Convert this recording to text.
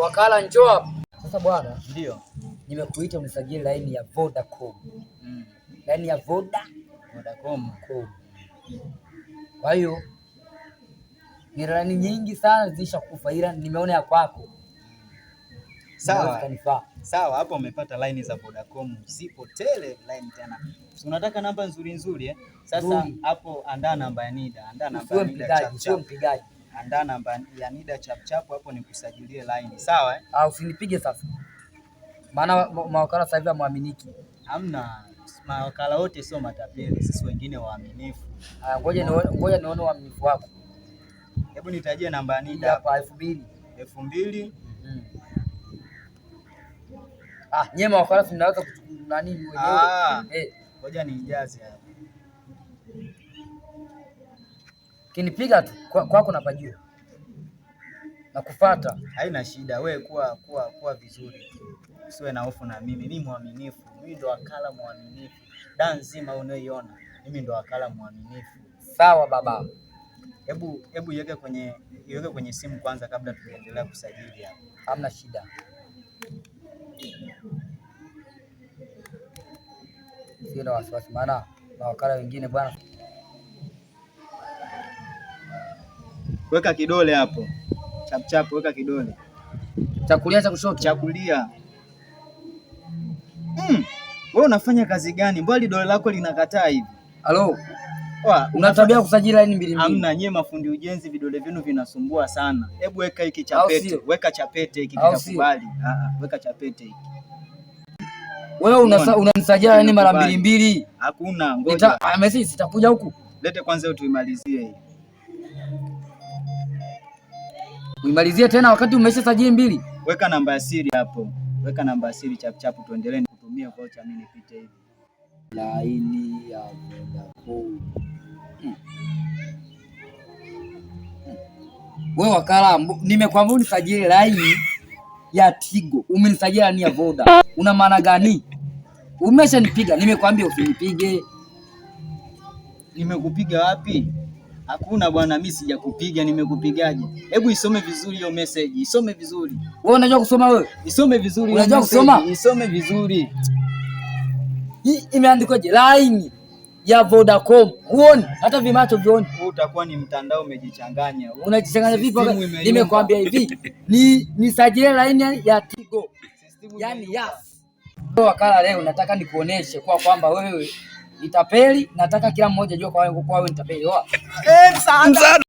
Wakala njoo hapa. Sasa bwana, Ndio. nimekuita unisajili laini ya Vodacom. Laini ya Voda Vodacom. Com. Kwa hiyo ni laini nyingi sana zilishakufa, ila nimeona ya kwako Sawa. Kanifaa. Sawa, hapo umepata laini za Vodacom zipo tele line tena. Si unataka namba nzuri nzuri eh? Sasa Nzuri. hapo andaa namba ya NIDA, andaa namba Usiwe ya NIDA mpigaji, chap usiwe chap. mpigaji. Andaa namba ya NIDA chap chap hapo nikusajilie line. Sawa eh? Ah, usinipige sasa, maana mawakala sasa hivi hamwaminiki. Hamna, mawakala wote sio matapeli, sisi wengine waaminifu. Ah, ngoja nione uaminifu wako. Hebu nitajie namba ya Hii NIDA hapa 2000. 2000. Ah, nyewe mawakala si mnaweza kuchukua nani wenyewe. Ah. Eh, Ngoja niijaze hapa. kinipiga tu kwako napajua. Nakufuata. Haina shida, we kuwa vizuri tu, usiwe na hofu na mimi. Mimi mwaminifu, mimi ndo wakala mwaminifu da nzima unayoiona, mimi ndo wakala mwaminifu. Sawa baba. Hebu iweke kwenye simu kwanza kabla tujaendelea kusajili hapa. Hamna shida. Sina wasiwasi maana mawakala wengine bwana. Weka kidole hapo, chap chap, weka kidole. Cha kulia, cha kushoto. Cha kulia. Wewe unafanya kazi gani? Mbona dole lako linakataa hivi? Halo, Oa, una tabia ya kusajili laini mbili mbili. Hamna, nyie mafundi ujenzi vidole vyenu vinasumbua sana. Hebu weka hiki Au cha pete, sio? weka cha pete hiki Au sio? kitakubali. Ah, ah, weka cha pete hiki. Wewe unanisajili laini mara mbili mbili. Hakuna, ngoja. Message sitakuja huku. Lete kwanza hiyo tuimalizie hii. Uimalizie tena wakati umesha sajili mbili. Weka namba ya siri hapo. Weka namba ya siri chap chap, tuendelee kutumia vocha, mimi nipite hivi. Laini ya Vodacom. Wewe wakala, nimekwambia unisajili laini ya Tigo, umenisajili laini ya Voda. Una maana gani? Umeshanipiga, nimekwambia usinipige. Nimekupiga wapi? Hakuna bwana, mimi sijakupiga. Nimekupigaje? Hebu isome vizuri hiyo message, isome vizuri. Wewe unajua kusoma wewe? Isome vizuri hiyo Unajua message, kusoma? Isome vizuri. Hii imeandikwaje? Laini ya Vodacom. Huoni? Hata vimacho vioni. Huu utakuwa ni mtandao umejichanganya. Unajichanganya vipi? System imeyumba. Nimekwambia hivi, ni nisajili laini ya Tigo. System Yaani imeyumba. Yas. Wakala, leo nataka nikuoneshe kwa kwamba wewe ni tapeli, nataka kila mmoja ajue kwa wewe ni tapeli. Oa. Eh, msaada.